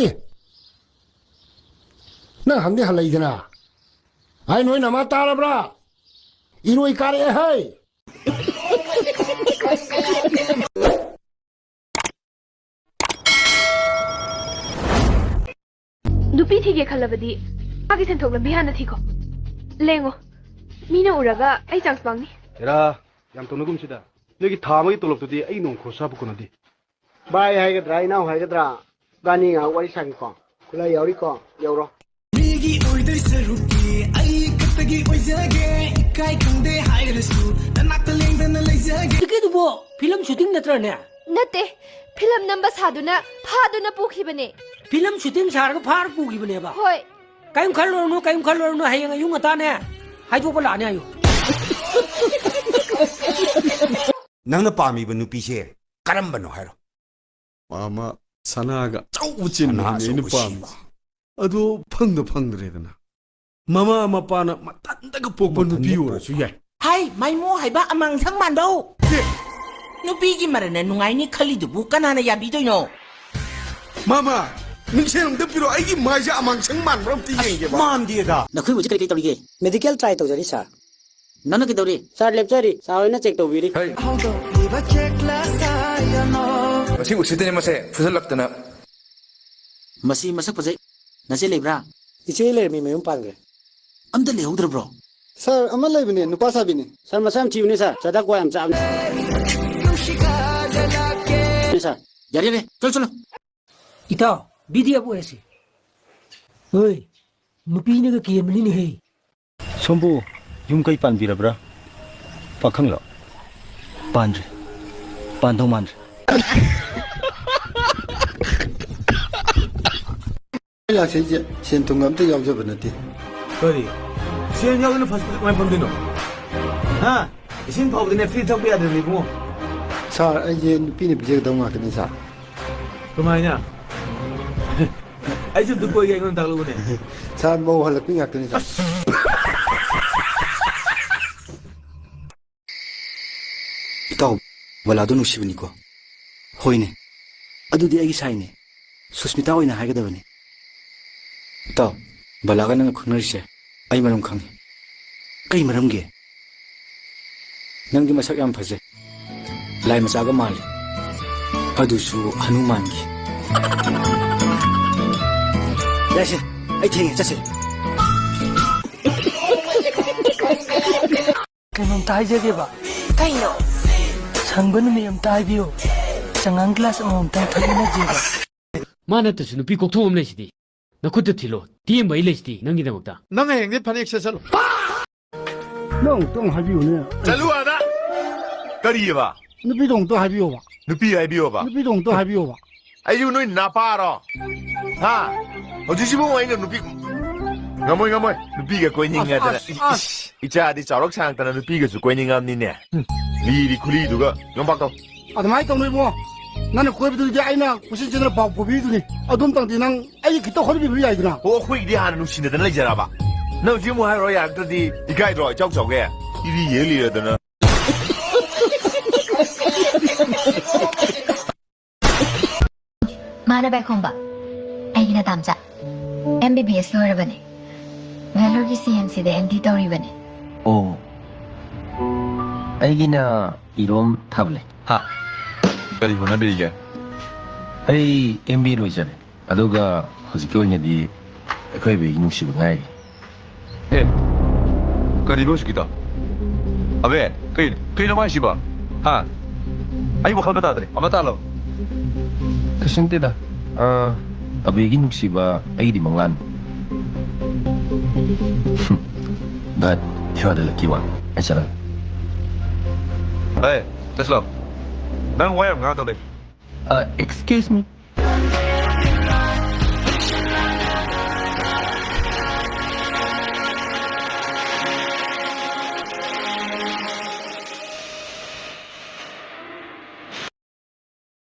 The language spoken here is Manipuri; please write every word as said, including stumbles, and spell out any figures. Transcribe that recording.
ꯑꯦ, ꯅꯪ ꯍꯪꯗꯤ ꯍꯜꯂꯛꯏꯗꯅ꯫ ꯑꯩ ꯅꯣꯏ ꯅꯃꯥ ꯇꯥꯔꯕ꯭ꯔꯥ? ꯏꯔꯣꯏ ꯀꯥꯔꯛꯑꯦ ꯍꯩ! ꯅꯨꯄꯤ ꯊꯤꯒꯦ ꯈꯜꯂꯕꯗꯤ ꯃꯥꯒꯤ ꯁꯦꯟꯊꯣꯛ ꯂꯝꯕꯤ ꯍꯥꯟꯅ ꯊꯤꯈꯣ꯫ ꯂꯦꯡꯉꯣ꯫ ꯃꯤꯅ ꯎꯔꯒ ꯑꯩ ꯆꯥꯟꯁ ꯃꯥꯡꯅꯤ꯫ ꯍꯦꯔꯥ, ꯌꯥꯝ ꯇꯧꯅꯒꯨꯝꯁꯤꯗ꯫ ꯅꯣꯏꯒꯤ ꯊꯥ ꯑꯃꯒꯤ ꯇꯣꯂꯣꯞꯇꯨꯗꯤ ꯑꯩ ꯅꯣꯡ ꯈꯣꯔꯁꯥꯕꯨ ꯀꯣꯟꯅꯗꯦ꯫ ꯚꯥꯏ ꯍꯥꯏꯒꯗ꯭ꯔꯥ, ꯏꯅꯥꯎ ꯍꯥꯏꯒꯗ꯭ꯔꯥ, ꯏꯕꯥꯅꯤ ꯉꯥꯏꯍꯥꯛ ꯋꯥꯔꯤ ꯁꯥꯒꯦꯀꯣ꯫ ꯈꯨꯠꯂꯥꯏ ꯌꯥꯎꯔꯤꯀꯣ? ꯌꯧꯔꯣ꯫ ꯃꯤꯒꯤ ꯑꯣꯏꯗꯣꯏ ꯁꯔꯨꯛꯇꯤ ꯑꯩ ꯈꯛꯇꯒꯤ ꯑꯣꯏꯖꯒꯦ꯫ ꯏꯀꯥꯏ ꯈꯪꯗꯦ ꯍꯥꯏꯔꯁꯨ ꯅꯅꯥꯛꯇ ꯂꯦꯡꯗꯅ ꯂꯩꯖꯒꯦ꯫ ꯍꯧꯖꯤꯛꯀꯤꯗꯨꯕꯨ ꯐꯤꯂꯝ ꯁꯨꯇꯤꯡ ꯅꯠꯇ꯭ꯔꯅꯦ? ꯅꯠꯇꯦ, ꯐꯤꯂꯝ ꯅꯝꯕ ꯁꯥꯗꯨꯅ ꯐꯥꯗꯨꯅ ꯄꯨꯈꯤꯕꯅꯦ꯫ ꯐꯤꯂꯝ ꯁꯨꯇꯤꯡ ꯁꯥꯔꯒ ꯐꯥꯔ ꯄꯨꯈꯤꯕꯅꯦꯕ? ꯍꯣꯏ꯫ ꯀꯔꯤꯝ ꯈꯜꯂꯨꯔꯅꯨ, ꯀꯔꯤꯝ ꯈꯜꯂꯨꯔꯅꯨ, ꯍꯌꯦꯡ ꯑꯌꯨꯛ ꯉꯟꯇꯥꯅꯦ ꯍꯥꯏꯗꯣꯛꯄ ꯂꯥꯛꯑꯅꯤ ꯍꯥꯏꯌꯨ꯫ ꯅꯪꯅ ꯄꯥꯝꯃꯤꯕ ꯅꯨꯄꯤꯁꯦ ꯀꯔꯝꯕꯅꯣ ꯍꯥꯏꯔꯣ? ꯃꯥ ꯑꯃ ꯁꯅꯥꯒ ꯑꯆꯧꯕ ꯆꯦꯟꯕꯗꯨꯅꯦ ꯑꯩꯅ ꯄꯥꯝꯃꯤꯁꯦ꯫ ꯑꯗꯣ ꯐꯪꯗ ꯐꯪꯗ꯭ꯔꯦꯗꯅ꯫ ꯃꯃꯥ ꯃꯄꯥꯅ ꯃꯊꯟꯇꯒ ꯄꯣꯛꯄ ꯅꯨꯄꯤ ꯑꯣꯏꯔꯁꯨ ꯌꯥꯏ꯫ ꯍꯥꯏ, ꯃꯥꯏꯃꯣ ꯍꯥꯏꯕ ꯑꯃꯥꯡꯁꯪ ꯃꯥꯟꯕꯧ꯫ ꯑꯦ! ꯅꯨꯄꯤꯒꯤ ꯃꯔꯟꯅ ꯅꯨꯡꯉꯥꯏꯅꯤ ꯈꯜꯂꯤꯗꯨꯕꯨ ꯀꯅꯥꯅ ꯌꯥꯕꯤꯗꯣꯏꯅꯣ? ꯃꯥꯃ, ꯃꯤꯡꯁꯦꯜ ꯑꯝꯇ ꯄꯤꯔꯣ, ꯑꯩꯒꯤ ꯃꯥꯏꯁꯦ ꯑꯃꯥꯡꯁꯪ ꯃꯥꯟꯕ꯭ꯔꯥ ꯑꯝꯇ ꯌꯦꯡꯒꯦꯕ꯫ ꯃꯥꯟꯗꯦꯗ꯫ ꯅꯈꯣꯏꯕꯨ ꯍꯧꯖꯤꯛ ꯀꯔꯤ ꯀꯔꯤ ꯇꯧꯔꯤꯒꯦ? ꯃꯦꯗꯤꯀꯦꯜ ꯇ꯭ꯔꯥꯏ ꯇꯧꯖꯔꯤ, ꯁꯥꯔ꯫ ꯅꯪꯅ ꯀꯩꯗꯧꯔꯤ? ꯁꯥꯔ, ꯂꯦꯞꯆꯔꯤ꯫ ꯁꯥꯔ ꯍꯣꯏꯅ ꯆꯦꯛ ꯇꯧꯕꯤꯔꯤ꯫ ꯍꯩ꯫ ꯍꯧꯗꯣꯛꯂꯤꯕ ꯆꯦꯛꯂ ꯁꯥꯏꯌꯅꯣ꯫ ꯃꯁꯤ ꯎꯁꯤꯠꯇꯦꯅꯦ, ꯃꯁꯦ ꯐꯨꯖꯜꯂꯛꯇꯅ꯫ ꯃꯁꯤ ꯃꯁꯛ ꯐꯖꯩ꯫ ꯅꯆꯦ ꯂꯩꯕ꯭ꯔꯥ? ꯏꯆꯦ ꯂꯩꯔꯝꯃꯤ, ꯃꯌꯨꯝ ꯄꯥꯟꯈ꯭ꯔꯦ꯫ ꯑꯝꯇ ꯂꯩꯍꯧꯗ꯭ꯔꯕ꯭ꯔꯣ? ꯁꯥꯔ, ꯑꯃ ꯂꯩꯕꯅꯦ, ꯅꯨꯄꯥ ꯁꯥꯕꯤꯅꯦ꯫ ꯁꯥꯔ, ꯃꯁꯥ ꯌꯥꯝ ꯊꯤꯕꯅꯦ, ꯁꯥꯔ꯫ ꯆꯥꯗꯥ ꯀ꯭ꯋꯥ ꯌꯥꯝ ꯆꯥꯕꯅꯦ꯫ ꯁꯥꯔ꯫ ꯌꯥꯔꯦ, ꯌꯥꯔꯦ, ꯆꯠꯂꯣ, ꯆꯠꯂꯣ꯫ ꯏꯇꯥꯎ, ꯕꯤꯗꯤ ꯑꯦꯐ ꯑꯣꯏꯔꯁꯤ꯫ ꯍꯣꯏ, ꯅꯨꯄꯤꯅꯒ ꯀꯦꯟꯕꯅꯤꯅꯦꯍꯦ꯫ ꯁꯣꯝꯕꯨ ꯌꯨꯝ ꯀꯩ ꯄꯥꯟꯕꯤꯔꯕ꯭ꯔꯥ? ꯄꯥꯈꯪꯂꯣ? ꯄꯥꯟꯗ꯭ꯔꯤ꯫ ꯄꯥꯟꯗꯧ ꯃꯥꯟꯗ꯭ꯔꯤ꯫ ꯑꯩ ꯂꯥꯛꯆꯩꯁꯦ ꯁꯦꯟ ꯊꯨꯝꯒ ꯑꯝꯇ ꯌꯥꯎꯖꯕ ꯅꯠꯇꯦ꯫ ꯀꯔꯤ? ꯁꯦꯟ ꯌꯥꯎꯗꯅ ꯐꯁ ꯐꯨꯗ ꯀꯃꯥꯏ ꯐꯝꯗꯣꯏꯅꯣ? ꯍꯥ? ꯏꯁꯤꯡ ꯐꯥꯎꯕꯗꯅꯦ ꯐ꯭ꯔꯤ ꯊꯛꯄ ꯌꯥꯗ꯭ꯔꯕꯅꯦ ꯏꯕꯨꯡꯉꯣ꯫ ꯁꯥꯔ, ꯑꯩꯁꯦ ꯅꯨꯄꯤꯅ ꯄꯤꯖꯒꯗꯕ ꯉꯥꯛꯇꯅꯤ, ꯁꯥꯔ꯫ ꯀꯃꯥꯏꯅ? ꯑꯩꯁꯨ ꯑꯝꯇ ꯀꯣꯏꯒꯦ, ꯑꯩꯉꯣꯟꯗ ꯇꯥꯛꯂꯛꯎꯅꯦ꯫ ꯁꯥꯔ, ꯃꯧ ꯍꯜꯂꯛꯄꯤ ꯉꯥꯛꯇꯅꯤ, ꯁꯥꯔ꯫ ꯏꯇꯥꯎ, ꯕꯂꯥꯗꯣ ꯅꯨꯡꯁꯤꯕꯅꯤꯀꯣ? ꯍꯣꯏꯅꯦ, ꯑꯗꯨꯗꯤ ꯑꯩꯒꯤ ꯁꯥꯏꯅꯦ꯫ ꯁꯨꯁꯃꯤꯇꯥ ꯑꯣꯏꯅ ꯍꯥꯏꯒꯗꯕꯅꯤ꯫ ꯏꯇꯥꯎ, ꯕꯂꯥꯒ ꯅꯪꯒ ꯈꯪꯅꯔꯤꯁꯦ ꯑꯩ ꯃꯔꯝ ꯈꯪꯉꯤ꯫ ꯀꯩ ꯃꯔꯝꯒꯤ? ꯅꯪꯗꯤ ꯃꯁꯛ ꯌꯥꯝ ꯐꯖꯩ꯫ ꯂꯥꯏ ꯃꯆꯥꯒ ꯃꯥꯜꯂꯤ꯫ ꯑꯗꯨꯁꯨ ꯍꯅꯨꯃꯥꯟꯒꯤ꯫ ꯌꯥꯏꯁꯦ, ꯑꯩ ꯊꯦꯡꯉꯦ, ꯆꯠꯁꯦ꯫ ꯀꯩꯅꯣꯝꯇ ꯍꯥꯏꯖꯒꯦꯕ꯫ ꯀꯩꯅꯣ? ꯁꯪꯕ ꯅꯨꯃꯤꯠ ꯑꯝꯇ ꯍꯥꯏꯕꯤꯌꯨ꯫ ꯆꯉꯥꯡ ꯒ꯭ꯂꯥꯁ ꯑꯃꯃꯝꯇꯪ ꯊꯛꯃꯤꯟꯅꯁꯦꯕ꯫ ꯃꯥ ꯅꯠꯇ꯭ꯔꯁꯨ ꯅꯨꯄꯤ ꯀꯣꯛꯊꯣꯡ ꯑꯃ ꯂꯩꯁꯤꯗꯤ꯫ ꯅꯈꯨꯠꯇ ꯊꯤꯜꯂꯣ꯫ ꯇꯦꯝꯕ ꯑꯩ ꯂꯩꯁꯤꯗꯤ ꯅꯪꯒꯤꯗꯃꯛꯇ꯫ ꯅꯪ ꯍꯌꯦꯡꯗꯩ ꯐꯅꯦꯛ ꯁꯦꯠꯆꯜꯂꯣ꯫ ꯅꯪ ꯑꯃꯨꯛꯇꯪ ꯍꯥꯏꯕꯤꯌꯨꯅꯦ꯫ ꯆꯠꯂꯨ ꯑꯥꯗ! ꯀꯔꯤꯑꯕ? ꯅꯨꯄꯤꯗꯣ ꯑꯃꯨꯛꯇ ꯍꯥꯏꯕꯤꯌꯣꯕ꯫ ꯅꯨꯄꯤ ꯍꯥꯏꯕꯤꯌꯣꯕ? ꯅꯨꯄꯤꯗꯣ ꯑꯃꯨꯛꯇ ꯍꯥꯏꯕꯤꯌꯣꯕ꯫ ꯑꯩꯁꯨ ꯅꯣꯏ ꯅꯄꯥꯔꯣ? ꯍꯥ? ꯍꯧꯖꯤꯛꯁꯤꯕꯨ ꯑꯩꯅ ꯅꯨꯄꯤ, ꯉꯝꯃꯣꯏ, ꯉꯝꯃꯣꯏ꯫ ꯅꯨꯄꯤꯒ ꯀꯣꯏꯅꯤꯡꯉꯗꯅ꯫ ꯑꯁ, ꯑꯁ, ꯑꯁ꯫ ꯏꯁ, ꯏꯆꯥꯗꯤ ꯆꯥꯎꯔꯛ ꯁꯥꯡꯉꯛꯇꯅ ꯅꯨꯄꯤꯒꯁꯨ ꯀꯣꯏꯅꯤꯡꯉꯝꯅꯤꯅꯦ꯫ ꯂꯤꯔꯤ ꯈꯨꯂꯤꯗꯨꯒ꯫ ꯌꯣꯝꯄꯥꯛ ꯇꯧ꯫ ꯑꯗꯨꯃꯥꯏꯅ ꯇꯧꯅꯨ ꯏꯕꯨꯡꯉꯣ꯫ ꯅꯪꯅ ꯀꯣꯏꯕꯗꯨꯗꯤ ꯑꯩꯅ ꯀꯣꯏꯆꯦꯟ ꯆꯦꯟꯗꯅ ꯄꯥꯎ ꯄꯨꯕꯤꯗꯨꯅꯤ꯫ ꯑꯗꯨꯝꯇꯪꯗꯤ ꯅꯪ ꯑꯩꯒꯤ ꯈꯤꯇ ꯍꯣꯠꯅꯕꯤꯕ ꯌꯥꯏꯗꯅ꯫ ꯑꯣ, ꯑꯩꯈꯣꯏꯒꯤꯗꯤ ꯍꯥꯟꯅ ꯅꯨꯡꯁꯤꯅꯗꯅ ꯂꯩꯖꯔꯕ? ꯅꯪ ꯍꯧꯖꯤꯛ ꯑꯃꯨꯛ ꯍꯥꯏꯔꯨꯔꯣ, ꯌꯥꯔꯛꯇ꯭ꯔꯗꯤ? ꯏꯀꯥꯏꯗ꯭ꯔꯣ, ꯏꯆꯥꯎ ꯆꯥꯎꯒꯦ? ꯏꯔꯤ ꯌꯦꯡ ꯂꯤꯔꯗꯅ꯫ ꯃꯥꯅ ꯕꯥꯏꯈꯣꯡꯕ, ꯑꯩꯒꯤꯅ ꯇꯥꯝꯆꯥ꯫ ꯑꯦꯝ ꯕꯤ ꯕꯤ ꯑꯦꯁ ꯂꯣꯏꯔꯕꯅꯦ꯫ ꯚꯦꯂꯣꯔꯒꯤ ꯁꯤ ꯑꯦꯝ ꯁꯤꯗ ꯑꯦꯝ ꯗꯤ ꯇꯧꯔꯤꯕꯅꯦ꯫ ꯑꯣ, ꯑꯩꯒꯤꯅ ꯏꯔꯣꯝ ꯊꯥꯕ ꯂꯩ꯫ ꯍꯥ? ꯀꯔꯤ ꯍꯣꯠꯅꯕꯤꯔꯤꯒꯦ? ꯑꯩ ꯑꯦꯝ ꯕꯤ ꯑꯦ ꯂꯣꯏꯖꯔꯦ꯫ ꯑꯗꯨꯒ ꯍꯧꯖꯤꯛꯀꯤ ꯑꯣꯏꯅꯗꯤ ꯑꯩꯈꯣꯏ ꯑꯕꯦꯒꯤ ꯅꯨꯡꯁꯤꯕ ꯉꯥꯏꯔꯤ꯫ ꯑꯦ, ꯀꯔꯤꯅꯣ ꯍꯧꯖꯤꯛꯀꯤꯗꯣ? ꯑꯕꯦ, ꯀꯩ, ꯀꯩꯅꯣ ꯃꯥ ꯍꯥꯏꯁꯤꯕꯣ? ꯍꯥ? ꯑꯩ ꯋꯥꯈꯜ ꯑꯃ ꯇꯥꯗ꯭ꯔꯦ꯫ ꯑꯃ ꯇꯥꯂꯣ꯫ ꯀꯩꯁꯨ ꯅꯠꯇꯦꯗ꯫ ꯑꯥ, ꯑꯕꯦꯒꯤ ꯅꯨꯡꯁꯤꯕ ꯑꯩꯒꯤꯗꯤ ꯃꯪꯂꯥꯟ꯫ But you are the lucky one. ꯑꯩ ꯆꯠꯂꯒꯦ꯫ ꯑꯦ, ꯇꯦꯁꯂꯣ, ꯅꯪ ꯋꯥ ꯌꯥꯝ ꯉꯥꯡꯗꯧ ꯂꯩ꯫ ꯑ, excuse me꯫